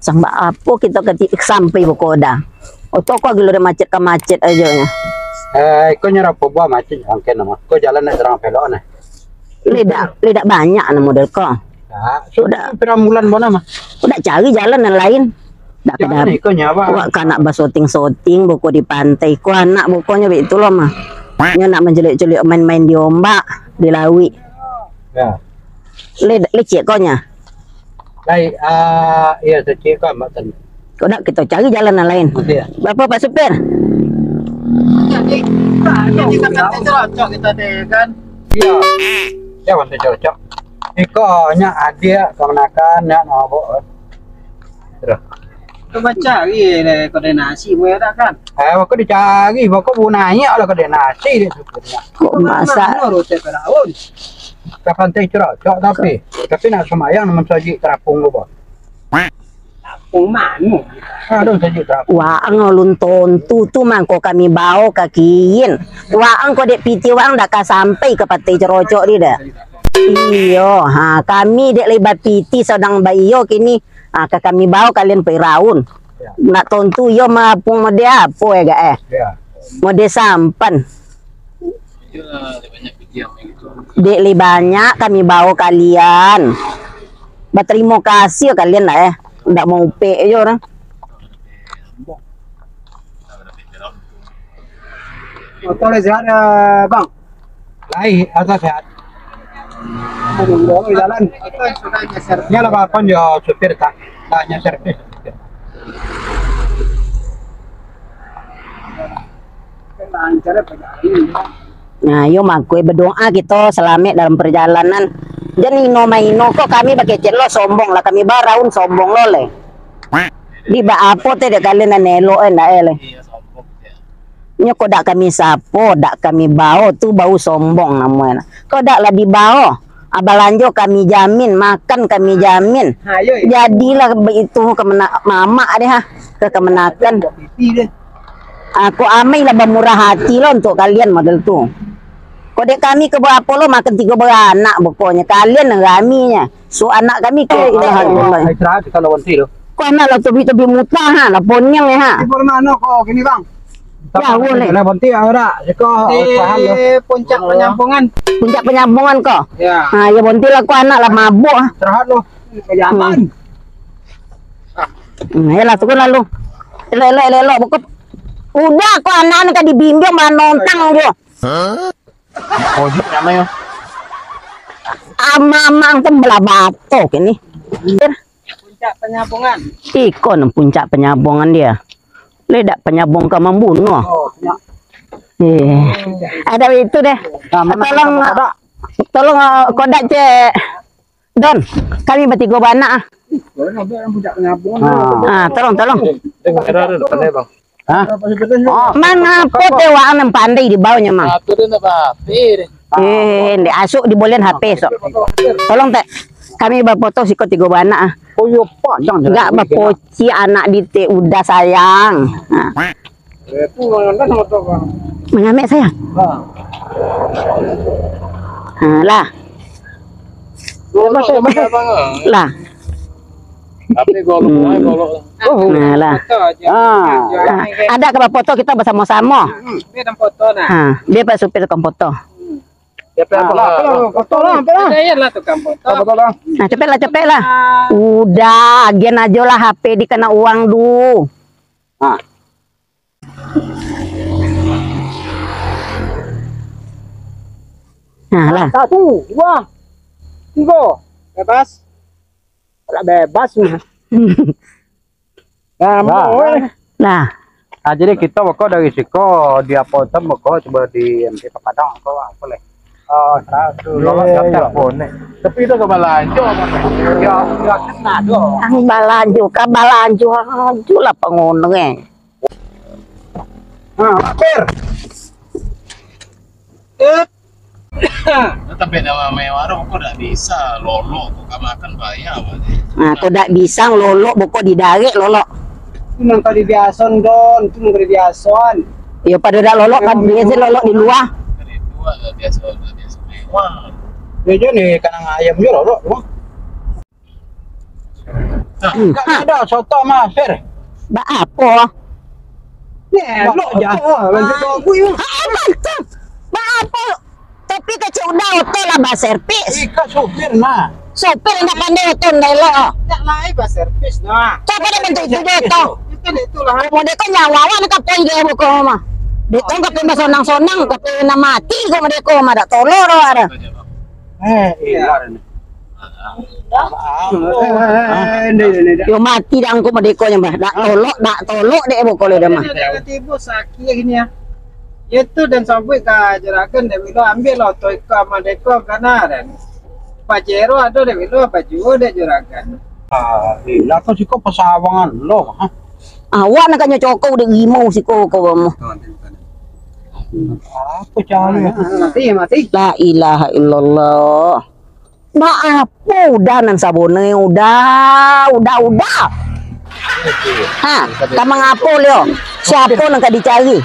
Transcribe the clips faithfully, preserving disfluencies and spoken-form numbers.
Sambah apo kito ka ti-, sampai bako dah. Oto ko gilo dek macet ka macet ajo nyo. Eh, iko nyo rapo buah macet angken nama. Ko jalan nak serang pelok nah. Ledak, ledak banyak anak model ko. Ya, so, udah. Pira bulan bona mah? Udah cari jalan yang lain. Dak jalan kada iko nyawa. Wak kanak basoting-soting boko di pantai ko anak bokonyo bek itu lo mah. Nyo nak manculik-culik main-main di ombak, di lauik. Ya. Le, lecek ko nya. Lai, ah, iya, kecil kau, Mak Tan. Kau nak kita cari jalan yang lain. Iya. Berapa, Pak Supir? Jadi, nah, jadi kita nanti cerocok kita deh, kan? Iya. Ya, nanti cerocok. Iko nya adik, kamanakan, nak mabok. Terus. Coba cari deh koordinasi, boleh tak, kan? Eh, bako dicari, bako bu naiak lah koordinasi dek supirnya. Kok masa? Mana rute Firaun? Ka pantai Cerocok tapi, tapi nak sumbayang nak mansajik terapung ko, Bang. Terapung mano? Aduh, sajik terapung. Waang alun tontu tu mangko kami bao ka kiin. Waang ko dek piti waang dak ka sampai ka Pantai Cerocok di dah. Iyo, ha, kami dek lai bapiti sadang baiyo kini, ha, ka kami bao kalian Firaun. Ya. Nak tontu iyo mapung mode apo ya gak eh? Ya. Mode sampan. Dek lai banyak kami bao kalian. Batarimo kasih kalian lah eh. Ndak mau upek aja orang. Motor sehat, eh, Bang? Lai, asal sehat. Aduh, di jalan. Ini lah balapan jo supir tak. Lah, nyo servis. Nah, yo mangko badoa kito salamaik dalam parjalanan. Jan ino maino ko kami bakecek lo sombong lah, kami baraun sombong lo leh. Di ba apo teh dek kalian nan elok eh ndak eh leh. Nyo ko dak kami sapo, dak kami bao tu bau sombong namonyo. Ko dak lah dibao. Ah, balanjo kami jamin, makan kami jamin. Ha, yo, yo. Jadilah baitu kamana-, mamak deh ha, ka kamanakan. Buat pipi deh. Ah, ko amai lah bamurah hati lo untuak kalian model tu. Ko dek kami ka baapo lo makan tigo baranak bokonyo. Kalian nan raminyo. Su anak kami ko, eh, ilaha illallah. Istirahat kalau bonti tu. Ko anak lah tobi-tobi mutah ha, lah poniang ha. Di mano ko kini, Bang? Jauah leh. Lah bonti awak dak. Siko di paham tu. Puncak Penyampongan. Puncak Penyampongan ko? Ya. Ha, ya bonti lah ko anak lah mabuk ha. Istirahat lo. Jalan. Hmm, yalah turun lalu. Elok, elok, elok, elok. Buku. Udah ko anak ni ka dibimbing manontang jo. Ojek namanya. Amamang tu belah batok ini. Puncak Penyambungan. Iko nang puncak Penyambungan dia. Ledak penyambung ka mambunuh. Oh, punya. Eh, ada itu deh. Nah, mana tolong, kita pada? Tolong, eh, kodak cek. Don, kami batigo baanak ah. Boleh ngambil yang puncak Penyambungan. Ah, tolong, tolong. Dengar ada depan dia, Bang. Hah? Oh, mangapo teh waang nan pandai di bawah nyo, Mang? Apa dia nak baper? Eh, ndak asuk di bulan H P sok. Tolong tak, kami bafoto siko tigo baanak ah. Oh, iyo, panjang je. Gak bapocik anak di te udah sayang. Nah. Eh, tu mangandas motor, Bang. Mangamek sayang. Ha. Ha, lah. Lah. Tapi golok, hmm, golok. Nah, lah. Foto aja. Ah. Nah, ada ka bafoto kita bersama-sama. Hmm, dia ada foto nah. Ha, dia Pak Supir tukang foto. Siapa yang foto? Foto lah, foto lah. Ada ya lah tukang foto. Foto, foto, Bang. Nah, cepet lah, cepet lah. Ah. Udah, agian aja lah H P dikena uang dulu. Ah. Nah, lah. Satu, dua, tiga. Bebas. Lah bebas mah. Nah, lah. Mau, eh. Lah. Nah, jadi kita beko dari siko di apo tu beko cubo di M P Padang ko apo leh? Oh, satu. Lolok gatal. Tapi itu ke balanjo. Ya, ya kena doh. Ang balanjo ka balanjo ajo lah pangoneng eh. Ha, Pir. Eh. Tapi nama mewah tu kok dak bisa lolok kok ka makan bayar aja. Nah, kok dak bisa lolok boko di darek lolok. Itu nang kali biason don, itu nang kali biason. Yo pado dak lolok kan biasa lolok di luar. Dari dua dah biasa dah biasa mewah. Yo jo ni kanang ayam jo lolok tu. Hmm. Kan ado soto mah, Fir. Baa apo? Ni elok je. Oh, lanjut kau aku, yo. Ah, mantap. Baa apo? Tapi kecek udah oto lah ba servis. Ika supir nah. Supir ndak pandai oto ndak elok. Ndak lai ba servis nah. Coba deh bantu itu je oto. Itu itulah. Kemudian kau nyawa awak nak kapoi dia buka mah. Dia tahu kapoi basonang-sonang, kapoi nak mati kau mah dia kau mah dak tolong doh ada. Eh, ilah ni. Yo mati dah angku madeko nyo bah. Dak tolok, dak tolok dek bokol dah mah. Tibo sakik gini ya. Itu dan sabuik ka juragan dek bilo ambil lah oto iko madeko kana dan. Pajero ado dek bilo baju dek juragan. Ah, ilah kau siko pasawangan lo. Awak nak kanyo cokok dek rimau siko kau mah. Apa cara? Mati, mati. La ilaha illallah. Baapo udah nan sabonai udah, udah, udah. Ha, ka mangapo lio? Siapo nan ka dicari?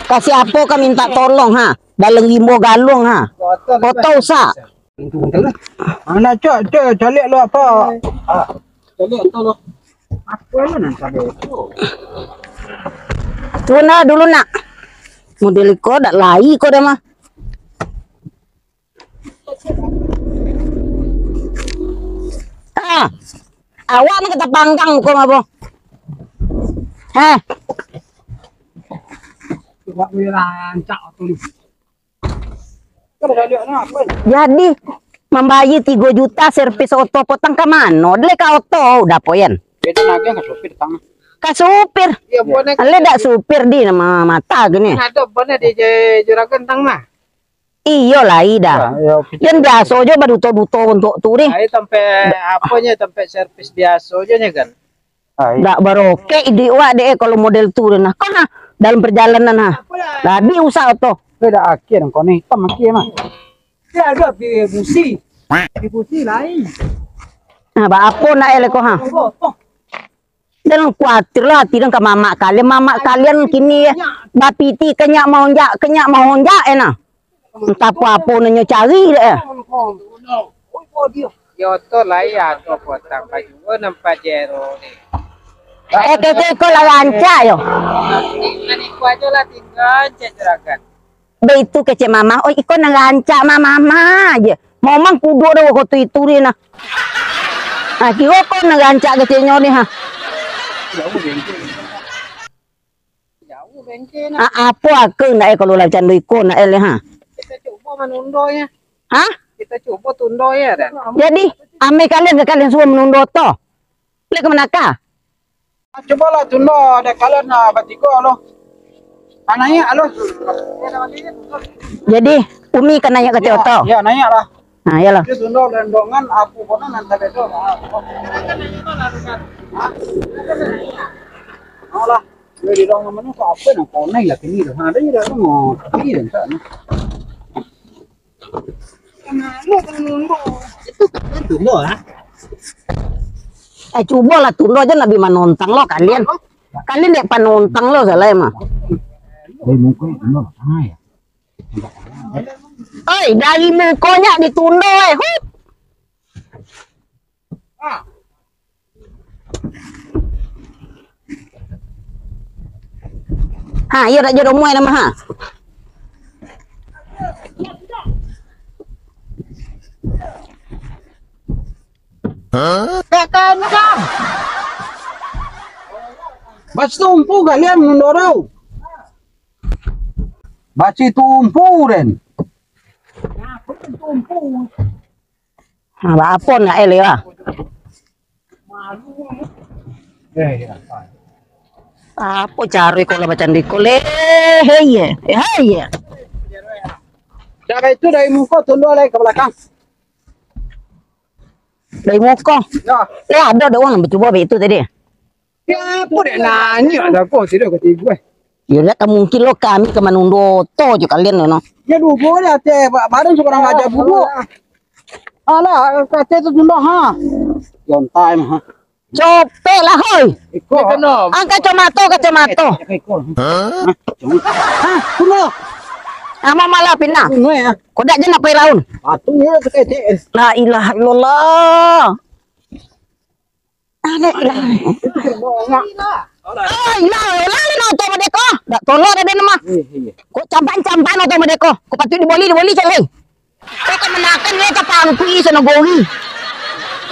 Ka siapo ka minta tolong ha? Dalam rimbo galuang ha. Koto usah. Anak cok, cok, caliak lo apo? Caliak tu lo. Apo lo nan tadi tu? Tu nah dulu nak. Model ko dak lai ko dah mah. Ah, awak ni kata panggang ko apo? Heh. Coba boleh rancak tu ni. Jadi mambayar tigo juta servis oto potang ka mano? Dek ka oto udah poyen. Beda nagih ka supir tang. Ka supir. Iya, bukan. Ale dak supir di nama mata gini. Ada bukan di juragan tang mah. Iyo lai dah. Yang biaso jo baduto-duto untuk tu deh. Ai tampek apo nyo, tampek servis biaso jo nyo kan. Dak barokek iduik wak deh kalau model tu deh nah. Kau nah dalam perjalanan ha. Labi usah oto. Dak akhir kau ni hitam akhir mah. Dia ada di busi. Di busi lain. Nah, baapo nak eleh kau ha? Jangan kuatir lah, ati dan ka mamak kalian. Mamak kalian kini ya, bapiti kenyak mahonjak, kenyak mahonjak eh nah. Entah apo-apo nanyo cari dek eh. Yo to lah ya, to potang baju nan pajero ni. Eh kecek iko lah rancak yo. Nan iko ajo lah tinggal cek juragan. Baitu kecek mama, oi iko nan rancak mama, mama je. Momang kuduk dah waktu itu dia nah. Ah kiro ko nan rancak keceknyo ni ha. Jauh bengkel nah. Ah, apo aku nak eh kalau lah cando iko nak eh ha. Kita cuba manundo ya. Ha? Kita cuba tundo ya dah. Jadi, amai kalian ka kalian suruah manundo to. Lek ka manakah? Cubolah tundo dek kalian nah batigo lo. Ah, naiak lo. Jadi, Umi ka naiak ka oto? Ya, naiak lah. Nah, iyalah. Dia tundo lendongan aku pun nan tadi tu. Hah? Alah, dia di dalam mana tu apa nak konai lah kini tu. Ha, dia dah mau. Ini dah sana. Itu kan tundo ah. Eh, cubolah tundo aja nabi manontang lo kalian. Kalian dek panontang lo salah emang. Dari muka tundo sana ya. Oi, dari mukonyo ditundo eh. Hup. Ha, iyo dak jodoh muai nama ha. Kakan kau. Bas tumpu kalian mundorau. Basi tumpu den. Tumpu. Ha, baapo nak eleh lah. Apo caro iko lah macam iko leh? Hei ye, hei ye. Cara itu dari muko tunduk lagi ke belakang. Dari muko. Ya. Leh ada dek urang bacubo bek itu tadi. Ya, apo dek nanya dah kau tidak ketiga. Ya dak mungkin lo kami ka manundo oto jo kalian no. Ya dubo dah teh badan seorang aja bubu. Alah, kata itu jumlah ha. Long time ha. Copek lah hoi. Iko. Angkat kacamata, kacamata. Iko. Ha? Kuno. Ama malah pindah. Kuno ya. Kodak je nak pai laun. Atu ya kete. La ilaha illallah. Ah, dek, ilah. Ah, ilah, ilah, ilah, oto mode ko. Dak tolok dah den mah. Kok campan-campan oto mode ko. Kok patut diboli, diboli, cek, hei. Kok kamanakan, le, tapangkui sono gori.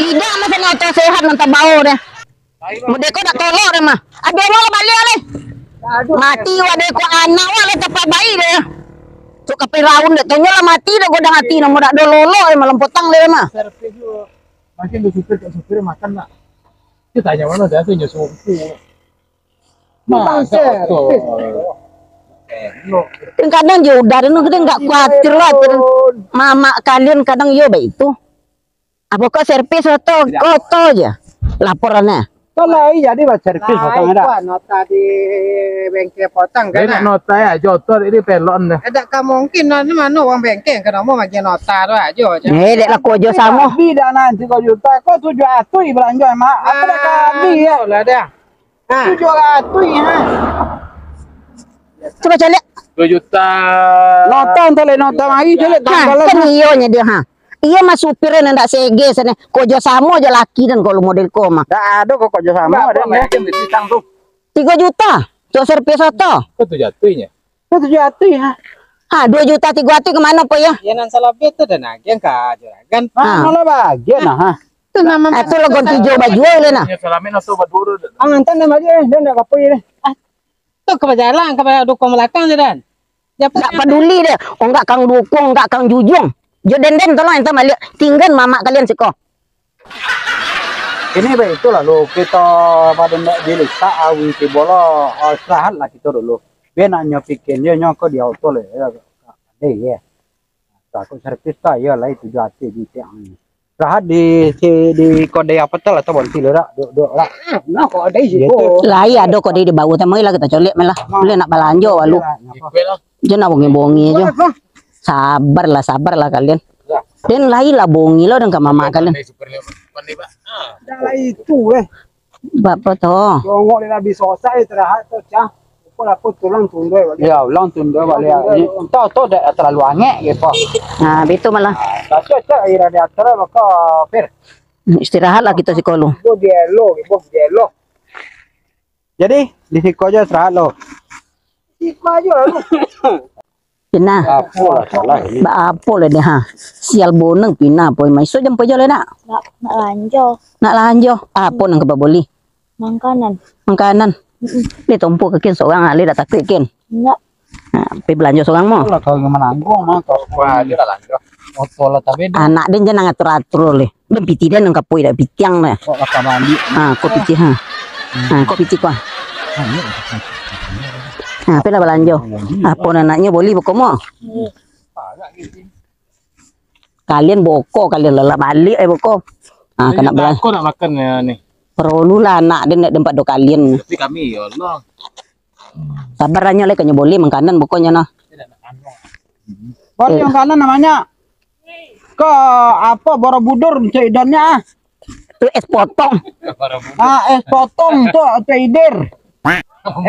Idak mah, sono oto sehat nan tabao deh. Mode ko dak tolok deh mah. Abih awak lah baliak leh. Mati wak deh, kok anak wak leh tapabai deh. Cok ka Firaun deh, tonyo lah mati deh godang ati, namo dak dololok deh malam potang deh mah. Servis dulu. Makin tu supir, kat supir makan tak? Dia tanya mana dah tu, dia songku. Bang, servis. Kadang-kadang je udah deh, kadang enggak kuatir lah. Mamak kalian kadang yo baik itu. Apo kau servis oto, oto je laporannya. Kau lai jadi bah servis oto dah. Nota di bengkel potang kan? Nak nota ya, jotor ini pelon deh. Ada ka mungkin, nah, ni mana orang bengkel kena mau bagi nota tu aja. Eh, dek lah kojo samo. Tapi dah nanti kau juta, kau tujuh ratus belanjo mak. Apa dah kami ya? Lah dah. Ha. Tujuh ratus ya. Coba caliak. Dua juta. Nota untuk le nota mari caliak. Nah, kan iyo nyo dia ha. Iyo mah supir nan dak sege sana. Kojo samo je laki dan kalau model ko mah. Dak ado kok kojo samo. Berapa ada macam di pisang tu? Tiga juta. Tok servis oto. Kok tujuh ratus nya? Kok tujuh ratus ya? Ha, dua juta tiga ratus ke mana po ya? Ya nan salah bet tu dan agen ka juragan. Ha, malah bagian nah. Ha. Tu nama. Ah, tu lah ganti jo baju le nah. Salamin atau baduru. Ah, antan nama dia, dia nak apa ya? Ah, tu ka bajalan ka dukung belakang je dan. Dia tak peduli deh. Oh, enggak kang dukung, enggak kang jujung. Jo denden tolong ente balik. Tinggal mamak kalian siko. Ini baik itulah lo, kita pada ndak dilitak awi tibo lo, oh, istirahat lah kita dulu. Biar nak nyo pikir dia nyo ko di auto le. Ya, deh ya. Aku servis tu ya lah itu jati di tiang. Rahat di si di kode apa tu lah tu bonti lo dak duk duk lah. Nah kok ada isi ko. Lai ado kode di bawah tamo lah kita colek malah. Boleh nak balanjo walu. Iko lah. Jo nak bongi-bongi jo. Sabar lah, sabar lah kalian. Den lai lah bongi lo dan ka mamak kalian. Dah lah itu eh. Bapa to? Jongok dia habis sosai istirahat tu cah. Kok aku tulang tundoi balik. Ya, ulang tundoi balik. Entah tu dah terlalu angek gitu. Nah, betul malah. Baca cak air radiator baka Fir. Istirahat lah kita siko lu. Bo dielo, bo dielo. Jadi, di siko aja istirahat lo. Siko aja lu. Pina. Apo lah salah ini. Ba apo lah dia ha. Sial boneng pina apo mai so jam paja lah nak. Nak nak lanjo. Nak lanjo. Apo nang ka baboli? Makanan. Makanan. Dia tompo ke kin seorang alih dak takut kin. Enggak. Ha, pi belanja seorang mo. Lah kalau menanggung mah kau. Wah, dia lah lanjo. Motor lah tak beda. Anak dia jangan atur-atur leh. Ben piti den nang kapoi dak pitiang dah. Kok lah kabandi. Ha, kok piti ha. Ha, kok piti kau. Ha, pi lah balanjo. Apo nanaknyo boli boko mo? Kalian boko, kalian lah balik eh boko. Ha, kena balanjo. Kau nak makan ya ni. Perlu lah anak dia nak tempat do kalian. Tapi kami ya Allah. Sabar anyo leh kanyo boli makanan boko nyo nah. Boli makanan namanya. Ke apa Borobudur cek idonnya ah. Tu es potong. Ah, es potong tu cek idir.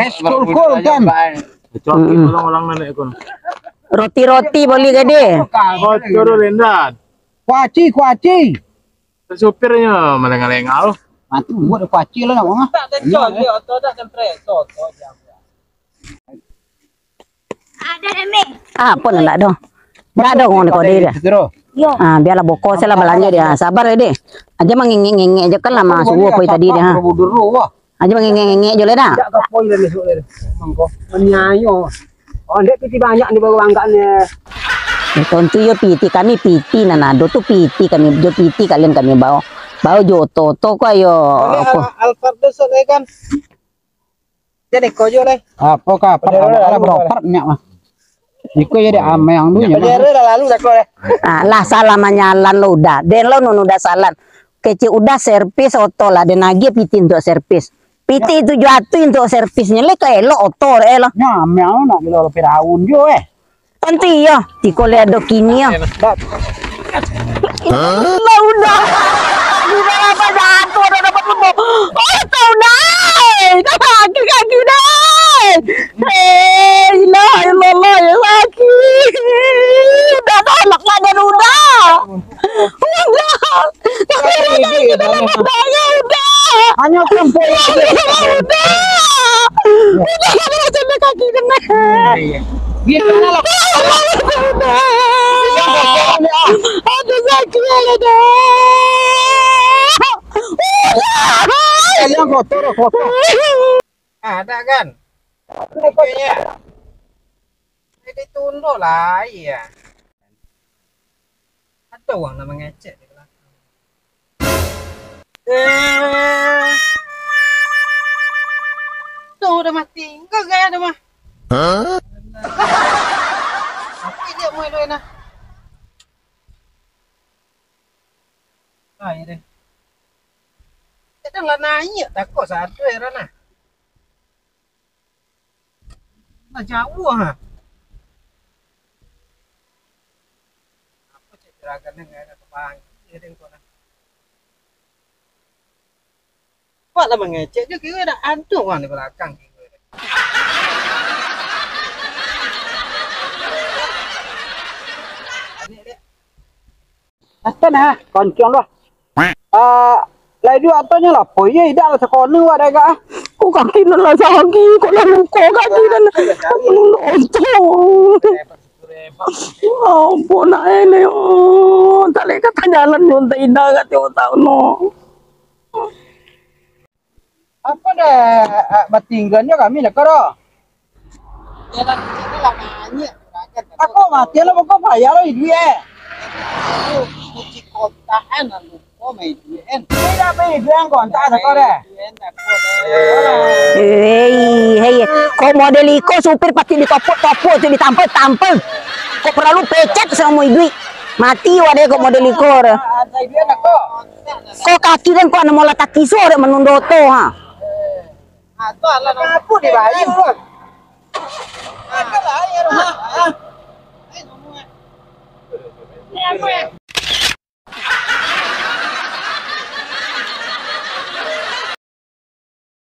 Es kurkur kan. Kecuali orang-orang nenek kun. Roti-roti boli gede. Oh, curu rendan. Kuaci, kuaci. Supirnyo malengah-lengah lo. Mati buat kuaci lo nak ngomong. Tak ada coli atau ada kompresor tu jam. Ada deh, Meh. Ah, apo ndak ado. Ndak ado ngomong kode dia. Yo. Ah, biarlah boko salah balanjo dia. Sabar deh. Aja mangengek-ngengek aja kan lama subuh apa tadi dia. Aja mangengek-ngengek je lah dah. Dak kapoi lah besok dia. Mangko. Menyayo. Oh, ndak piti banyak ni baru anggak ni. Ya, tentu yo piti kami piti nan ado tu piti kami jo piti kalian kami bawa. Bawa jo oto-oto ko ayo. Alfard besok lagi kan. Jadi ko jo leh. Apo ka apo ka beropat nyak mah. Iko jadi ameang tu nyak. Jadi lah lalu dah ko leh. Ah, lah salah manyalan lo udah. Den lo nun udah salan. Kecil udah servis oto lah den agiah piti untuk servis. Piti tujuh ratus untuk servisnya leh ka elok oto deh lah. Nyak ameang nak bilo Firaun jo eh. Tantu iyo, tiko lihat do kini yo. Lah udah. Udah apa jatuh, udah dapat lembu. Oh, tau dai. Dah sakit kaki dai. Eh, ilah illallah ya sakit. Dah anak lah dan udah. Udah. Tapi udah itu dah dapat bayar udah. Udah, udah, udah, udah, kaki kena. Iya. Iya, kena lah. Udah. Aduh, sakit, aduh. Udah. Yang kotor, kotor. Ada kan? Iya. Jadi tunduk lah, iya. Ada urang nak mangecek di balakang. Eh. Tu dah mati. Engkau gaya dah mah. Hah? Apa dia mau itu nah? Ah, iya deh. Kadang lah naik, takut satu ya, Rana. Lah jauah, ha. Apa cek juragan ni, nggak ada kepanggil dia, dia kau dah. Pak lah mangecek je, kira dah ada orang di belakang kira dah. Ini dia. Asa nah, koncong lah. Ah, lai duo atonyo lah, po iyo idak lah sakona wak dagak ah. Ko kaki nan lah sakik, ko lah luko kaki nan. Untung. Ampun nak eleh, oh, tak lek kata jalan jo tak indak kata otak no. Apo dah, ah, batinggannyo kami dah ko doh? Jalan kecil ni lah banyak juragan. Ako mati lah, pokok payah lah iduik eh. Cuci kontak kan, lupa main iduik kan. Tidak main iduik yang kontak dah ko deh. Iduik kan dah ko deh. Hei, hei, kok model iko supir pasti ditopok-topok tu, ditampol-tampol. Kok perlu pecet samo iduik. Mati wak deh kok model iko deh. Ada iduik dah ko. Ko kaki den ko anu molah takiso dek manundo oto, ha. Apo dibayar, Bang? Apo lah, ya, rumah. Ah.